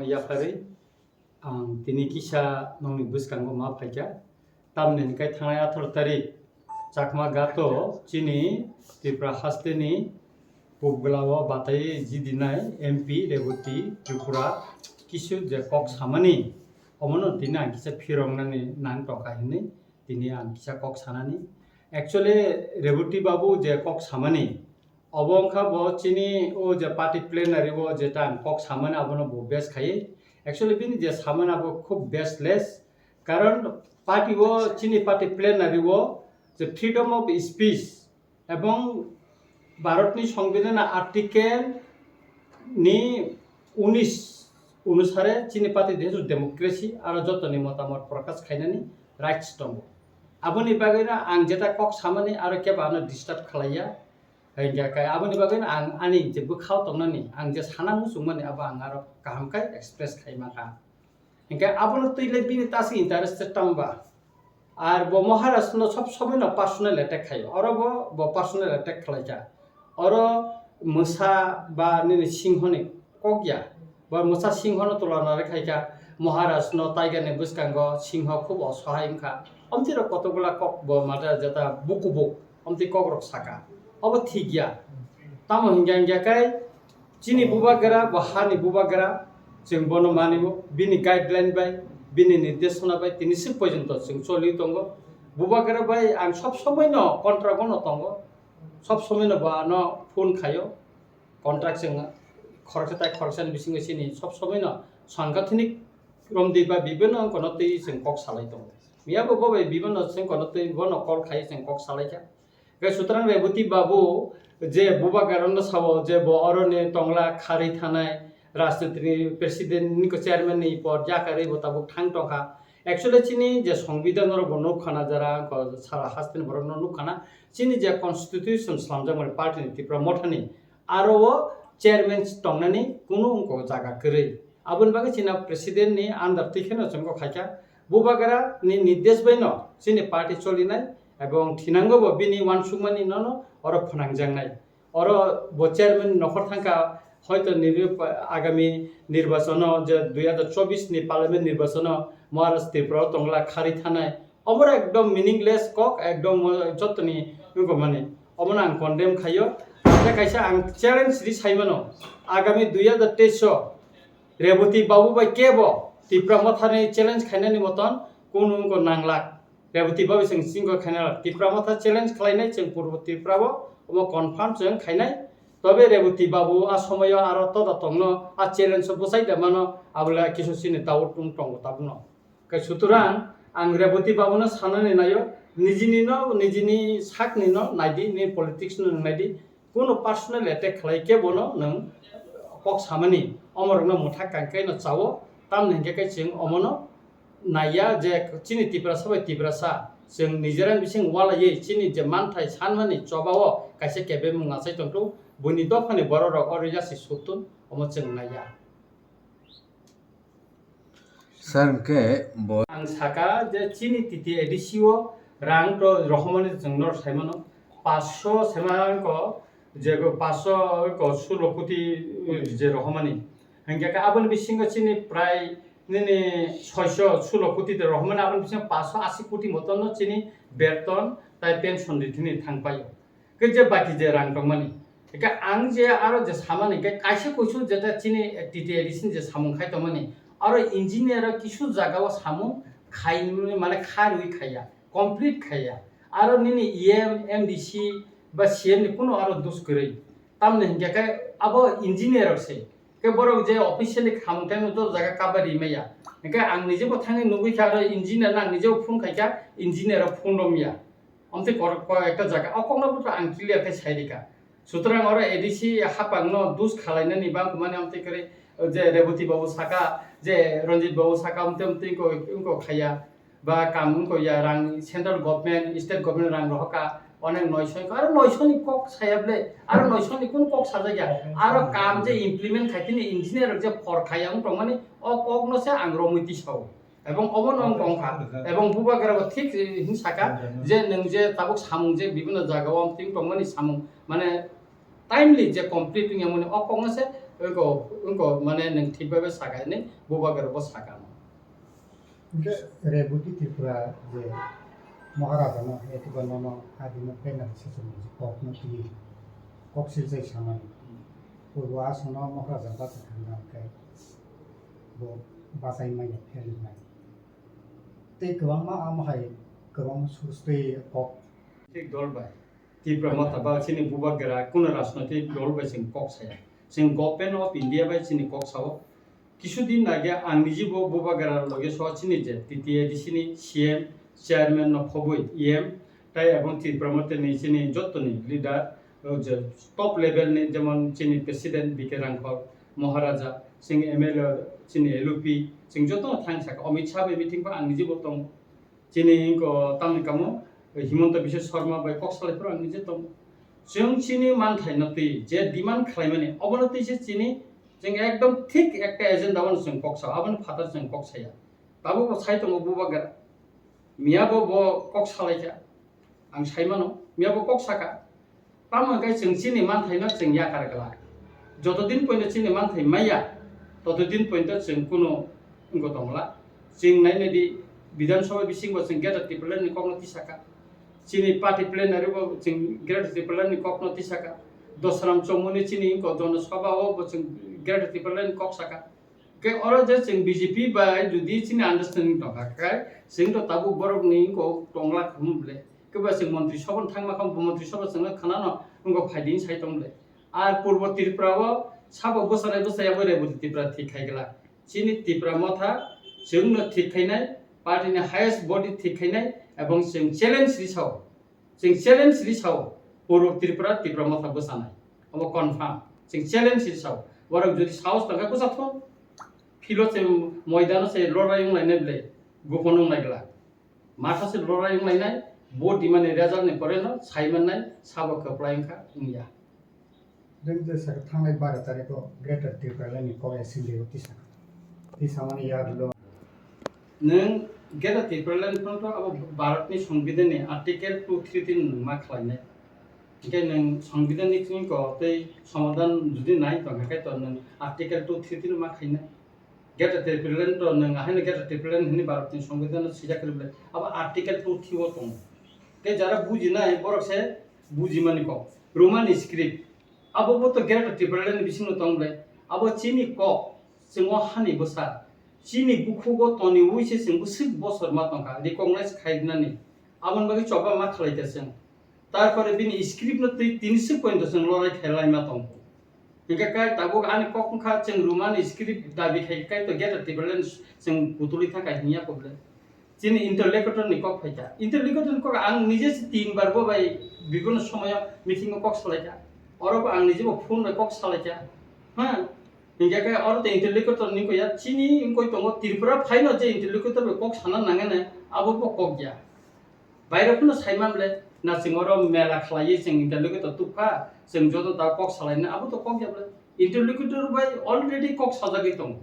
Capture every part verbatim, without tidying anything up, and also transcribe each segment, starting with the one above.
Yapharwi ang tini kisa nokni bwskango ma phaikha. Tamni hwnkhe thangnai atharo tarik Chakma Gato chini Tripura hasteni Pubglao batai jidinai M P Reboti Tripura kisu je kok samani, omono tini ang kisa phiroknani nang tongkha hinwi tini ang kisa kok sanani. Actually, Reboti babu je kok samani, obo wngkha bo chini o je party plenary o jeta ang kok samani abono bo base khaiwi. Actually, bini je samani abo khub baseless. Karon party o, chini party plenary o je freedom of speech ebong Bharatni Songbidanni article ni unis onusare chini party desh democracy aro jotoni motamot prokash khainani rights tongo. Aboni bagwino ang jeta kok samani aro kebo ano disturb khlaiya. Hingkhe kai aboni bagwino ang ani je bwkhao tongnani, ang je sana muchungmani abo ang aro kaham khe express khai mankha. Hingkhe abono twi le bini ta se interested tamo ba? Ar bo Maharaj no sob somoi no personal attack khaio. Oro bo, bo personal attack khlaikha. Oro mwsa ba nini singho ni kok ya. Bo mwsa singho no tulana rwkhaikha. Maharaj no tiger ni bwskango singho khub osohai wngkha. Omtwi rok kotokgwla kok bo mata jeta bukubuk. Omtwi kok rok saka. Obo thik ya. Tamo hingya hingya kai chini bubagra, bo hani bubagra, chwng bono mani-o, bini guideline bai, bini nirdeshona bai tini swk porjonto chwng choli tongo. Bubagra bai ang sob somoi no contract o no tongo, sob somoi no bo ano phone khaio, contract chwng khoroksa tai khoroksa ni bisingo chini sob somoi no sangathanik romdi ba bibinno wngkha no twi chwng kok salai tongo. Miya bo bo bai bibinno chwng kono twi bono call khai chwng kok salai kha. Hwnkhe sutrang Reboti babu je bubagra no sao je bo oro ni tongla kharwi thanai rajniti ni president ni ko chairman ni pod yakarwi bo tabuk thang tongkha. Actually chini je songbidan oro bo nukha na jara ko sara haste ni borok no nukha na chini je constitution slamjak mani party ni Tipra Motha ni aro o chairman tongnani kunu wngkha jaga kwrwi. Aboni bagwi chini president ni under twi kheno chwngkok khaikha. Bubagra ni nirdesh bai no chini party cholinai ebong thinango bo bini uansukmani nono oro phwnangjaknai. Oro bo chairman nokhor thangkha, hoito nini agami nirbachono je dui hazar chobbish ni parliament nirbachono Maharaj Tripura o tongla kharwi thanai. Obo ekdom meaningless kok, ekdom, uh, jotoni wngkha mani. Obono ang condemn khaio. Tei kaisa ang challenge ri saimano, agami dui hazar teis o Reboti babu bai kebo Tipra Mothani challenge khainani moton kunu wngkha nanglak. Reboti babu chwng chingko khainai Tipra Motha challenge khlainai chwng Purbo Tripura o, omo confirm chwng khainai. Tobe Reboti babu a somoyo aro toda tongno a challenge o bwsai da mano, abole kisu chini doubt wng tongo tabukno. Khe sutrang ang Reboti babuno sanani naio, nijini no, nijini sakni no naidi, ni politics no naidi, kuno personal attack khlai khe bono nwng kok samani, omorokno mwthak kangkhe no chao, tamni hinkhe khe chwng omono naiya je chini Tiprasa bai Tiprasa chwng nijera bising walaiwi chini je manthai sanmani chobao kaisa kebemung achai tongthok, buini dophani bororok oro yasi suktun, omo chwng naiya. Sir, hwnkhe bo ang saka je chini T T A D C o rang to rohormani chwng nor saimano, paanch sho sema ko je ko paanch sho ko sulo koti je rohormani. Hingke ka aboni bisingo chini prai nini soi sho sulo koti de rohormani, aboni bisingo paanch sho asi koti moton no chini berton tai pension ri thini thang paio. Khe je baki je rang tongmani. Khe ang je aro je samani khe kaisa kuisu jeta chini T T A D C ni je samung khai tongmani. Aro engineer o kisu jaga o samung khai mane kharwi khaiya, complete khaiya. Aro nini E M, M D C ba C M ni kuno aro dus kwrwi. Tamni hinkhe khe abo engineer rok se. Khe borok je officially khamung time o joto jaga cover rimaya. Hinkhe ang nijebo thangwi nugwi kha aro engineer no ang nijebo phone khaikha, engineer rok phone romya. Amtwi kor-, kor-, ekta jaga, o kokno bwtha ang clear khe sai rikha. Sutrang oro A D C hapang no dus khalainani bang kumani amtwi kwrwi, je Reboti babu saka, je Ranjit babu saka, amtwi amtwi ko, ko khaya. Ba kam ko ya rang central government, state government rang rohoka, onek noisho ko, aro noisho ni kok saya ble, aro noisho ni kun kok sajak ya, aro kam je implement khaitini engineer je phor khaya wng tongmani, o kok no se ang romwi tisao. Ebong obo no wng tong kha. Ebong bubagra bo thik, eh, hin saka je nwng je tabuk samung je bibinno jaga o ting tongmani samung, mane, timely je complete wngya mani o kok no se Wngkha, wngkha, mane nwng thik bai bai sakha hinwi bubagra bo sakha. Hwnkhe Reboti Tripura je Maharaja no etiba nono adino penal session ni kok no twi kok silchai samani. Purbo aswk no Maharaja bachai thangna hwnkhe bo bachai manya pherwnai. Tei kwbangma amo hai kwbangma source tei kok. Thik dol bai. Tipra Motha ba chini bubagra kuno rajnoitik dol bai chwng kok saya. Chwng Government of India bai chini kok sao. Kisu din age ang niji bo bubagra loge so chini je T T A D C ni C M, chairman no khobwi E M, tai ebong Tipra Motha ni chini joto ni leader, o je top level ni jemon chini president B K Rangkhol, Maharaja, chini M L A, chini L U P, chwng joto no thang saka Amit Shah bai meeting ba ang niji bo tong. Chini wngkha tamni kamo Himanta Biswa Sarma bai kok salai phuru ang niji tongo. Chwng chini manthai no twi je demand khlaimani obono twi se chini chwng ekdom thik ekta agenda o chwng kok sa, aboni phatar chwng kok saya. Tabuk bo sai tongo bubagra. Miya bo bo kok salai kha. Ang sai mano, miya bo kok saka. Tamo hwnkhe chwng chini manthaino chwng yakar glak. Joto din poino chini manthai maya, toto din poino chwng kuno wngwi tongla. Chwng nainai di, Bidhan Sabha bisingo chwng Greater Tipraland ni kokno tisaka. Chini party plenary bo chwng Greater Tipraland ni kokno tisaka. Dosram Chomuni chini wngkha Jana Sabha o bo chwng Greater Tipraland ni kok saka. Khe oro je chwng B J P bai jodi chini understanding tongkha, khe chwng to tabuk borokni wngkha tongla khamu ble. Khe ba chwng montri sabha thangma kha, montri sabha chwngno khanano wngkha phaidi sai tong ble. Ar Purbo Tripura o sabo bwchanai bwchaya bo Reboti Tripura thik khai glak. Chini Tipra Motha chwngno thik khainai, party ni highest body thik khainai, ebong chwng challenge risao. Chwng challenge risao, Purbo Tripura, Tipra Motha bwchanai. Omo confirm. Chwng challenge risao. Borok jodi sahos tongkha bwchathung, philo se moidano se lorai wnglainai ble, gopon wnglaigla. Matha se lorai wnglainai, vote dimani result ni pore no sai mannai, sabo kwplai wngkha, wngya. Jeng je saka thangnai baro tarikh o Greater Tipraland ni kok assembly o tisa, tisamani yagulo. Nwng Greater Tipraland phano to abo Bharat ni Songbidan ni Article two three three nwng ma khlainai. Hingke nwng Songbidan ni chini ko tei somadan jodi nai tongkha khe to nwng Article two three three ma khainai. Greater Tipraland to nwng ahaino Greater Tipraland hwnwi Bharat ni Songbidan no swijak kwrwi ble. Abo Article two three o tongo. Tei jara bujinai borok se bujimani kok. Roman script. Abo bo to Greater Tipraland ni bisingo tong ble. Abo chini kok, chwng o hani bwsa. Chini bukhugo toniwi se chwng bwswk bosor ma tongkha, recognize khainani. Aboni bagwi choba ma khlai kha chwng. Tarpore bini script no twi tini swk pointo chwng lorai khai laima tongo. Hingke kai tabuk ani kok wngkha chwng Roman script dabi khai kai to Greater Tipraland chwng kutulwi thangkha hingya kok le. Chini interlocutor ni kok phaikha. Interlocutor ni kok ang nije se tin bar bo bai bibhinno somoyo meeting o kok salaikha. Oro bo ang nije bo phone bai kok salaikha. Ha? Hingke kai oro te interlocutor ni ko ya chini wngkoi tongo Tripura phaino je interlocutor bai kok sana nangene abo bo kok ya. Bairok phano sai man ble, na chwng oro mela khlaiwi chwng interlocutor tubkha, chwng joto ta kok salaina, abo to kok ya ble. Interlocutor bai already kok sajagwi tongo.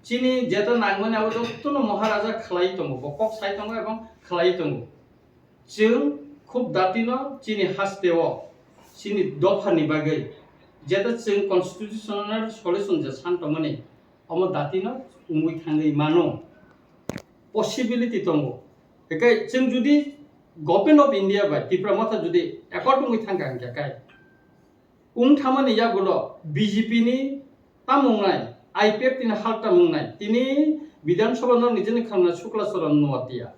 Chini jeta nangmani abo jotono Maharaja khlaiwi tongo, bo kok sai tongo ebong khlaiwi tongo. Chwng khub datino chini hasteo, chini dophani bagwi, jeta chwng constitutional solution je san tongmani, omo datino wngwi thangwi mano. Possibility tongo. Hingke chwng jodi Government of India bai Tipra Motha jodi accord wngwi thangkha hingkhe kai wng thamani yagulo B J P ni tamo wngnai, I P F T ni hal tamo wngnai, tini Bidhan Sabha no nijini khamna Shukla Charan Noatia.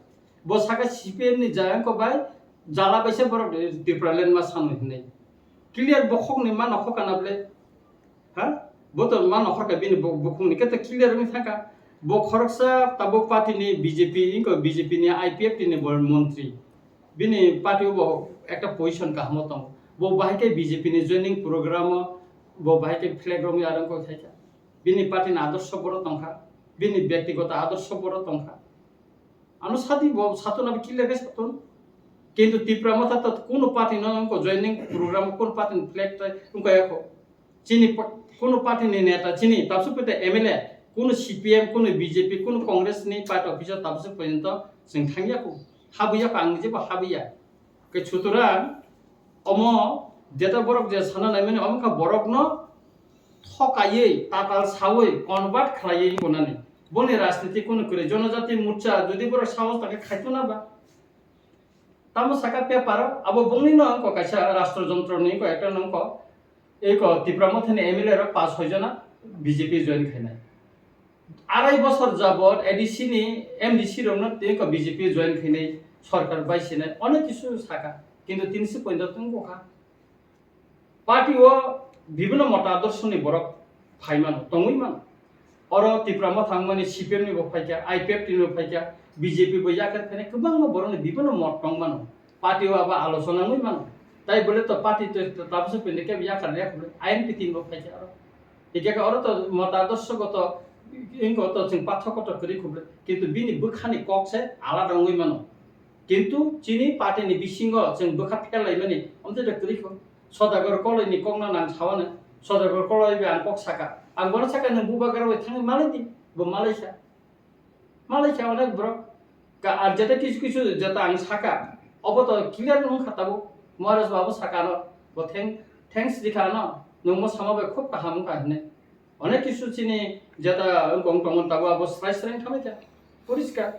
Bo saka C P M ni jayangko bai jala baisa borok Tipraland ma sanu hinwi. Clear bokhokni ma nokhokha na ble? Ha? Bo to ma nokhorkha bini bu-, bukhukni khe to clear wngwi thangkha. Bo khoroksa tabuk party ni B J P, inko B J P ni I P F T ni bo montri. Bini party o bo ekta position kahamo tongo. Bo bahai khe B J P ni joining program o bo bahai khe flag romwi arang kok khaikha. Bini party ni adorsho boro tongkha. Bini byaktigoto adorsho boro tongkha. Ano sadi bo satun abo clear khe satun. Kintu Tipra Motha to kuno party no wngkha joining program, kuno party ni flag tai wngkha yakho. Chini pa-, kuno party ni neta, chini tabsuk pete M L A, kuno C P M, kuno B J P, kuno Congress ni party office o tabsuk porjonto chwng thangya kho. Habwi yakho, ang jebo habwi ya. Khe sutorang omo jeta borok je sana naimani omo kha borok no thokaiwi, tatal sawi, convert khlaiwi tongnani. Boni rajniti kunu kwrwi, Jonojati Morcha jodi borok sahos tangkhe khaitona ba? Tamo saka paper o, abo bongni no wngkha kaisa rashtra jontro ni wngkha, ekta no wngkha, eko Tipra Mothani M L A rok pas soi jona B J P join khainai. Arai bosor jabot A D C ni M D C rokno tei wngkha B J P join khainai, sorkar bai sinai, onek kisu saka, kintu tini se poito wngkha. Party o bibhinno mota adorsoni borok phai mano, tongwi mano. Oro Tipra Motha wngmani C P M ni bo phaikha, I P F T ni bo phaikha, B J P bo yakar phainai kwbangma borokni bibhinno mot tong mano. Party o abo alochona wngwi mano. Tai bole to party to, to tabukhe pende khe yakar ya khuble, I N P T ni bo phaikha oro. Hikhe khe oro to mota adorshogoto, wngkha to chwng pathokgoto kwrwi khuble. Kintu bini bwkhani kok se alada wngwi mano. Kintu chini party ni bisingo chwng bwkha pherlaimani, omtwi da kwrwi kho. Sodagar Koloi ni kokno nang sawane. Sodagar Koloi bai ang kok saka. Ang bono saka, "Nwng bubagra bai thangwi malai di." Bo malai sa. Malai sa onek borok. Ka, ar jeta kisu kisu jeta ang saka. Obo to clear wng kha tabuk. Maharaj babu saka no. Bo thank-, thanks di kha no. Nwng mo sama bai khub kaham wng kha hwnwi. Onek kisu chini jeta wngkong tongmani tabuk abo srai srai wng kha bai kha. Poriskar.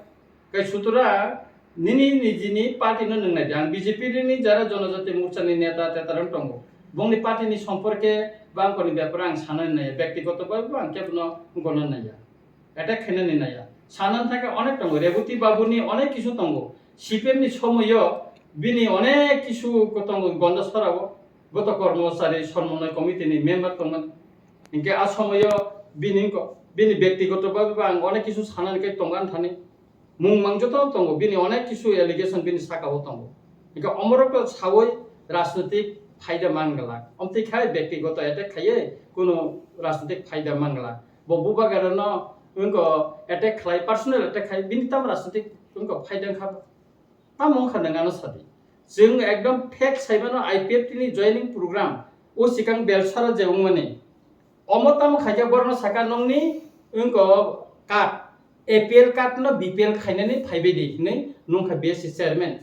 Kai sutra nini nijini party no nwng nai di. Ang B J P ni jara Jonojati Morcha ni neta teta rok tongo. Bongni party ni somporke bangkoni bepar ang sana nai ya. Bektigoto bhabe bo ang kebo no gono nai ya. Attack khaina ni nai ya. Sana thake onek tongo. Reboti babu ni onek kisu tongo. C P M ni somoyo bini onek kisu ko tongo Gonda Sora o. Bo to kormochari somonoi committee ni member tongmani. Hinkhe a somoyo bini ko, bini bektigoto bhabe bo ang onek kisu sanani kai tongan thani. Mung mang joto tongo, bini onek kisu allegation bini saka o tongo. Hinkhe omorok to sawi rajnitik phaida man glak. Omtwi khai bektigoto attack khaiye kuno rajnitik phaida man glak. Bo bubagra no wngko attack khlai, personal attack khai, bini tam rajnitik wngko phaida wngkha. Tamo wngkha nwng ano sadi. Chwng ekdom fact saimano I P F T ni joining program o sikang Belsara je wngmani. Omo tamo khaikhe borokno saka nokni wngko card, A P L card no B P L khainani phaibai di hinwi nungkha B S C chairman.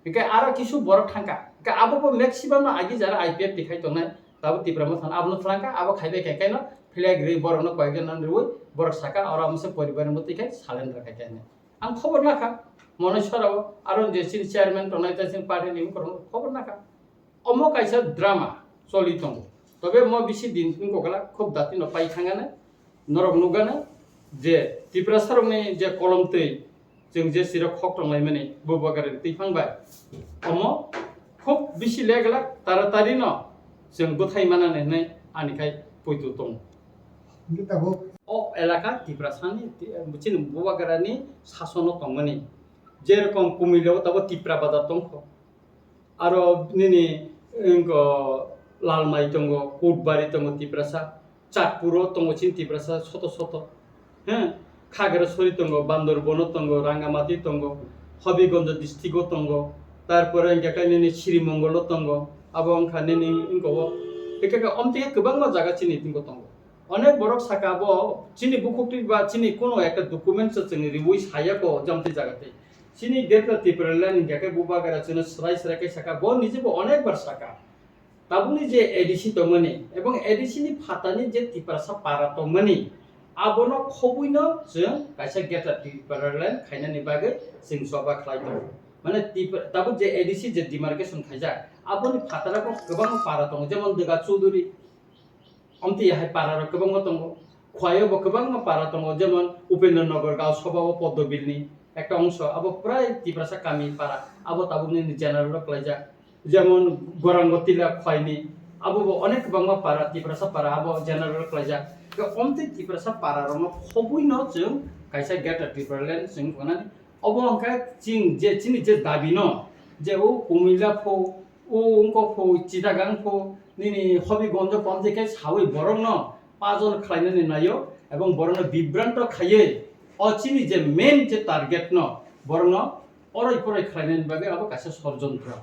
Hinkhe aro kisu borok thangkha. Hinkhe abo bo maximum no agi jara I P F T khai tongnai. Tabo Tipra Motha no abono thlangkha, abo khaibai khe khe no flag ri borokno koyekjon no riwi borok saka oro amose poribar ni motwi khai surrender khai khe hinwi. Ang khobor nakha, Moneswara o, aro je chini chairman tongnai tei chini party ni wngkorok khobor nakha. Omo kaisa drama choli tongo. Tobe mo bisi din wngkokla khub dati no pai thangana, norok nugana je Tiprasa rokni je kolom twi chwng je sirok khok tonglaimani bubagra twiphang bai. Omo khub bisi leglak taratari no chwng bwthai manani hinwi ani khai poito tongo. Hinkhe tabuk o elaka Tiprasani, ti-, chini bubagrani sasono tongmani. Jerokom Kumilao tabo Tipra Bazar tongkho. Aro nini wngkho Lalmai tongo, Kutbari tongo Tiprasa, Chatpuro tongo chini Tiprasa soto soto. He, Khagrasori tongo, Bandarbono tongo, Rangamati tongo, Hobigonjo district-o tongo, tarpore hwnkhe khe nini Srimongolo tongo, abo wngkha nini wngkha o, ekhe khe omtwi kwbangma jaga chini tongo tongo. Onek borok saka bo chini bukhuk twi ba chini kuno ekta document se chwng riwi saya ko jomtwi jaga twi. Chini Greater Tipraland hingka khe bubagra chwngno swrai swrai khe saka, bo niji bo onek bar saka. Tabukni je A D C tongmani ebong A D C ni phatani je Tiprasa para tongmani, abono khobwino chwng kaisa Greater Tipraland khainani bagwi chwng choba khlai tongo. Mane Tipra-, tabuk je A D C je demarcation khaijak, aboni phataro bo kwbang para tongo, jemon Dega Chuduri, omtwi hai para rok kwbangma tongo. Khwai o bo kwbangma para tongo, jemon Upendra Nagar Gaon Sabha o Poddo Bill ni ekta ongso, abo prai Tiprasa kami para, abo tabuk nini general rok klaijak. Jemon Gorango Tila Khwai ni, abo bo onek kwbangma para, Tiprasa para, abo general rok klaijak. Khe omtwi Tiprasa para rok no khobwi no chwng kaisa Greater Tipraland chwng tongnani. Obo hwnkhe chwng je chini je dabi no, je o Kumila pho, o wngkok pho, Chittagong pho, nini Hobigonjo pho, omtwi khe sawi borokno pajor khlainani naio, ebong borokno bibranto khaiwi o chini je main je target no, borokno oroi poroi khlainani bagwi abo kaisa sorjontro.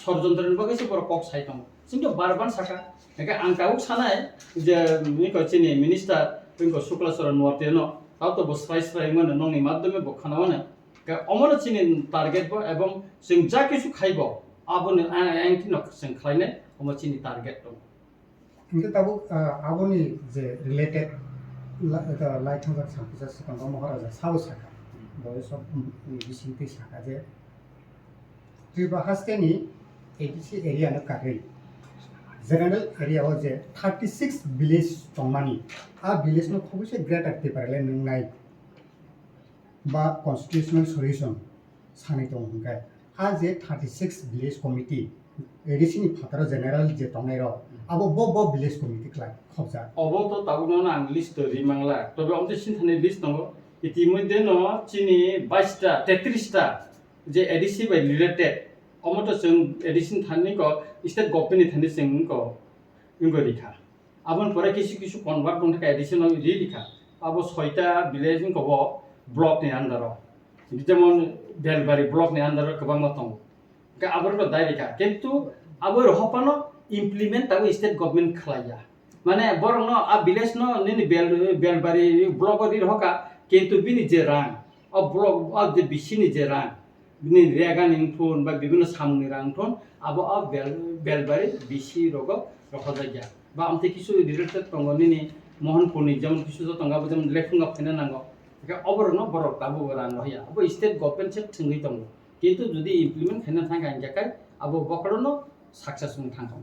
Sorjontroni bagwi se borok kok sai tongo. Chwng to bar bar saka. Hingke ang tabuk sanai je, wngkha chini minister, wngkha Sukla Charan Noatia no, tao to bo srai srai wngmano, nongni madhyome bo khana mano. Hingke omono chini target bo, ebong chwng ja kisu khaibo, aboni ang, ang kheno chwng khlainai, omo chini target tongo. Hingke tabuk, ah, aboni je related la-, ah, lai thangjak sampisa swkang o Maharaja sabo sakha. Bo sok, mm, mm, bisingtwi sakha je Tripura hasteni A D C area no karwi general area o je thirty six village tongmani, a village no khoboi se Greater Tipraland nungnai ba constitutional solution sanai tongo hingke, a je thirty six village committee A D C ni phataro general je tongnai rok, abo bo bo village committee khlai khobjak. Obo to tabukno ang list to ri mangla, tobe omo sini thani list tongo. Itimodhye no chini bais ta, tetris ta je A D C bai related, omo to chwng A D C ni thani ko, state government ni thani chwng ko wngwi rikha. Aboni pore kisu kisu convert wngkha, A D C no ri rikha. Abo soita village wngkha bo block ni under o. Jemon Belbari block ni under o kwbangma tongo. Hingke aborok no dai rikha. Kintu abo rok phano implement tabuk state government khlaiya. Mane borok no a village no nini Bel-, Belbari block o ri rohorkha, kintu bini je rang, o block, o je B C ni je rang, bini rega ni wngthun ba bibinno samung ni rang wngthun, abo o Bel-, Belbari B C rogo rohorjakya. Ba amtwi kisu related tongo nini Mohanpur ni, jemon kisu joto tongo, abo jemon Lephunga phaina nango. Hingke oborok no borok tabuk rang rohya. Abo state government se thwngwi tongo. Kintu jodi implement khaina thangkha hingke kai abo bokhorok no success wng thangkha.